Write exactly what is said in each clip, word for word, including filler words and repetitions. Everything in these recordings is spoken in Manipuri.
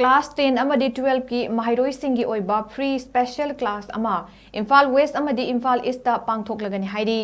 Class ten ꯑꯃꯗꯤ twelve ꯀꯤ ꯃꯍꯩꯔꯣꯏꯁꯤꯡꯒꯤ ꯑꯣꯏꯕ free special class ꯑꯃ ꯏꯝꯐꯥꯜ West ꯑꯃꯗꯤ ꯏꯝꯐꯥꯜ East ꯇ ꯄꯥꯡꯊꯣꯛꯂꯒꯅꯤ ꯍꯥꯏꯔꯤ꯫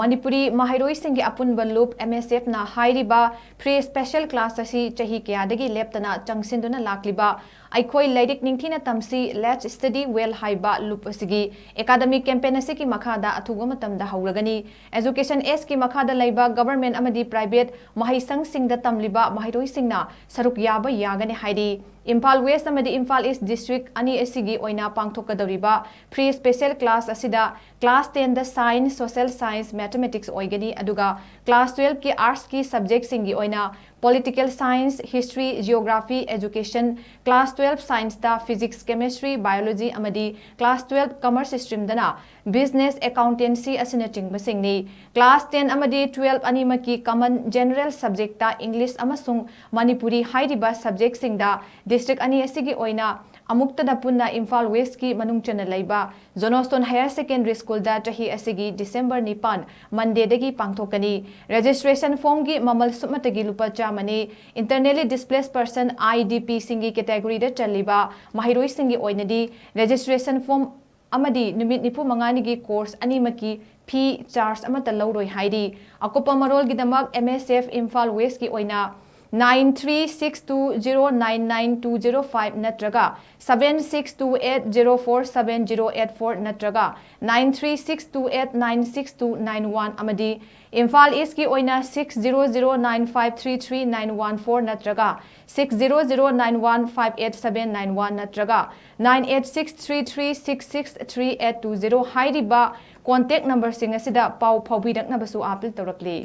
ꯃꯅꯤꯄꯨꯔꯤ ꯃꯍꯩꯔꯣꯏꯁꯤꯡꯒꯤ ꯑꯄꯨꯟꯕ ꯂꯨꯞ, M S F ꯅ ꯍꯥꯏꯔꯤꯕ free special class ꯑꯁꯤ ꯆꯍꯤ ꯀꯌꯥꯗꯒꯤ ꯂꯦꯞꯇꯅ ꯆꯪꯁꯤꯟꯗꯨꯅ ꯂꯥꯛꯂꯤꯕ ꯑꯩꯈꯣꯏ ꯂꯥꯏꯔꯤꯛ ꯅꯤꯡꯊꯤꯅ ꯇꯝꯁꯤ, Let's Study Well ꯍꯥꯏꯕ ꯂꯨꯞ ꯑꯁꯤꯒꯤ academic campaign ꯑꯁꯤꯒꯤ ꯃꯈꯥꯗ ꯑꯊꯨꯕ ꯃꯇꯝꯗ ꯍꯧꯔꯒꯅꯤ꯫ Education Act ꯀꯤ ꯃꯈꯥꯗ ꯂꯩꯕ government ꯑꯃꯗꯤ private ꯃꯍꯩꯁꯪꯁꯤꯡꯗ ꯇꯝꯂꯤꯕ ꯃꯍꯩꯔꯣꯏꯁꯤꯡꯅ ꯁꯔꯨꯛ ꯌꯥꯕ ꯌꯥꯒꯅꯤ ꯍꯥꯏꯔꯤ꯫ ꯏꯝꯐꯥꯜ West ꯑꯃꯗꯤ ꯏꯝꯐꯥꯜ East district ꯑꯅꯤ ꯑꯁꯤꯒꯤ ꯑꯣꯏꯅ ꯄꯥꯡꯊꯣꯛꯀꯗꯧꯔꯤꯕ free special class ꯑꯁꯤꯗ class ten ꯗ Science, Social Science, Mathematics ꯑꯣꯏꯒꯅꯤ, ꯑꯗꯨꯒ class twelve ꯀꯤ Arts ꯀꯤ subject ꯁꯤꯡꯒꯤ ꯑꯣꯏꯅ Political Science, History, Geography, Education, class twelve Science ꯇ Physics, Chemistry, Biology ꯑꯃꯗꯤ class twelve Commerce stream ꯗꯅ Business, Accountancy ꯑꯁꯤꯅꯆꯤꯡꯕꯁꯤꯡꯅꯤ꯫ Class ten ꯑꯃꯗꯤ twelve ꯑꯅꯤꯃꯛꯀꯤ common general subject ꯇ English ꯑꯃꯁꯨꯡ ꯃꯅꯤꯄꯨꯔꯤ ꯍꯥꯏꯔꯤꯕ subject ꯁꯤꯡꯗ district ꯑꯅꯤ ꯑꯁꯤꯒꯤ ꯑꯣꯏꯅ ꯑꯃꯨꯛꯇꯗ ꯄꯨꯟꯅ ꯏꯝꯐꯥꯜ West ꯀꯤ ꯃꯅꯨꯡ ꯆꯟꯅ ꯂꯩꯕ Johnstone Higher Secondary School ꯗ ꯆꯍꯤ ꯑꯁꯤꯒꯤ December ꯅꯤꯄꯥꯟ, Monday ꯗꯒꯤ ꯄꯥꯡꯊꯣꯛꯀꯅꯤ꯫ Registration form ꯒꯤ ꯃꯃꯜ ꯁꯨꯞꯅꯇꯒꯤ ꯂꯨꯄꯥ ꯆꯥꯝꯃꯅꯤ꯫ Internally Displaced Person, I D P ꯁꯤꯡꯒꯤ category ꯗ ꯆꯜꯂꯤꯕ ꯃꯍꯩꯔꯣꯏꯁꯤꯡꯒꯤ ꯑꯣꯏꯅꯗꯤ registration form ꯑꯃꯗꯤ ꯅꯨꯃꯤꯠ ꯅꯤꯐꯨ ꯃꯉꯥꯅꯤꯒꯤ course ꯑꯅꯤꯃꯛꯀꯤ fee charge ꯑꯃꯠꯇ ꯂꯧꯔꯣꯏ ꯍꯥꯏꯔꯤ꯫ ꯑꯀꯨꯞꯄ ꯃꯔꯣꯜꯒꯤꯗꯃꯛ M S F Imphal West ꯀꯤ ꯑꯣꯏꯅ nine three six two zero nine nine two zero five ꯅꯠꯇ꯭ꯔꯒ seven six two eight zero four seven zero eight four ꯅꯠꯇ꯭ꯔꯒ nine three six two eight nine six two nine one ꯑꯃꯗꯤ ꯏꯝꯐꯥꯜ East ꯀꯤ ꯑꯣꯏꯅ six zero zero nine five three three nine one four ꯅꯠꯇ꯭ꯔꯒ six zero zero nine one five eight seven nine one ꯅꯠꯇ꯭ꯔꯒ nine eight six three three six six three eight two zero ꯍꯥꯏꯔꯤꯕ contact number ꯁꯤꯡ ꯑꯁꯤꯗ ꯄꯥꯎ ꯐꯥꯎꯕꯤꯔꯛꯅꯕꯁꯨ appeal ꯇꯧꯔꯛꯂꯤ꯫